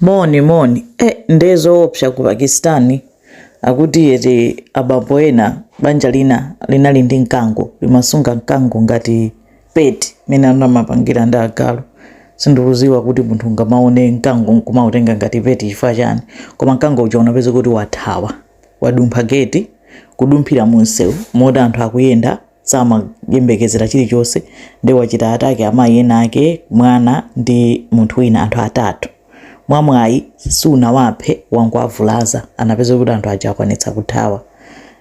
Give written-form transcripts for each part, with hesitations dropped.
Moni moni, nde zoopsa ku Pakistan. Akuti eti abambo ena, banja lina linali ndi mkango, limasunga mkango ngati pet mene anthu amapangira ndi agalu. Sindikuziwa kuti munthu ungamaone mkango nkumautenga ngati pet chifukwa chani, koma mkango uja unapeza kuti wathawa, wadumpha geti kudumphira munsewu moti anthu akuyenda samayembekezera chilichonse, ndi wachita attack amayi ena ake, mwana ndi munthu wina, anthu atatu. Mwamwayi sunawaphe, wangoavulaza. Anapeza kuti anthu aja akwanitsa kuthawa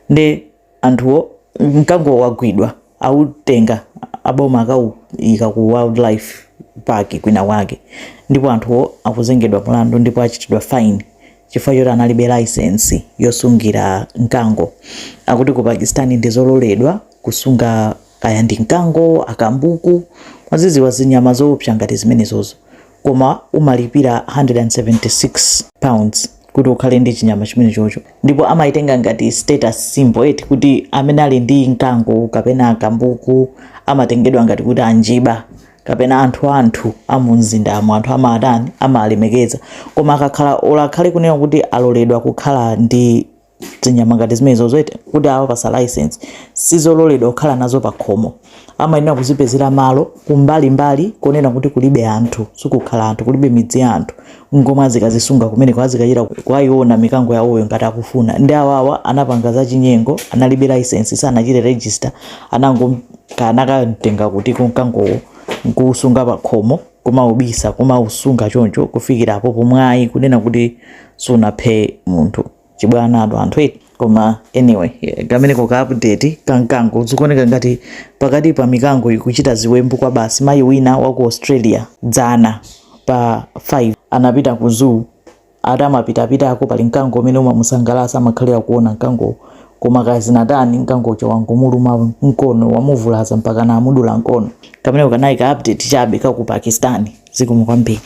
ndi anthuwo. Mkango wagwidwa, autenga aboma, akawuyika ku wildlife park kwina kwake, ndipo anthuwo akuzengedwa mulandu ndipo achitidwa fine chifukwa choti analibe license yosungira mkango. Akuti ku Pakistan ndi zololedwa kusunga kaya ndi mkango, akambuku, mwaziziwa zinyama zoopsa ngati zimenezozo, koma umalipira £176 kuti ukhale ndi chinyama chimene chocho. Ndipo amayitenga ngati status symbol eti, kuti amene ali ndi mkango kapena akambuku amatengedwa ngati kuti anjiba kapena anthu amumzindamo, anthu amatani, amalemekeza. Koma akakhala olakhale kunena kuti aloledwa kukhala ndi zinyama ngati zimenezo zoite kuti awapasa license, sizololedwa kukhala nazo pa khomo. Amayenera kuzipezera malo kumbalimbali konena kuti kulibe anthu, sikukhala anthu, kulibe midzi ya anthu, ngomwe azikazisunga kumeneko, azikachita kuwayiona mikango yawoyo ngati akufuna. Ndi awawa anapanga zachinyengo, analibe license, sanachite register, anango kanakatenga kuti mkangowo nkuusunga pa khomo, kumaubisa, kumausunga choncho kufikira apo pomwayi kunena kuti sunaphe munthu. Chibwana atu anthu eti. Koma anyway, kameneko ka update kamkango. Zikuoneka ngati pakati pa mikango ikuchita ziwembu kwa basi. Mayi wina wa ku Australia dzana pa 5 anapita ku zoo. Ati amapitapitako, pali mkango umene umamusangalatsa, amakhalira kuona mkango, koma kazinatani, mkango uja wangomuluma mkono, wamuvulaza mpaka namudula mkono. Kameneko kanali ka update chabe ka ku Pakistan. Zikomo kwambiri.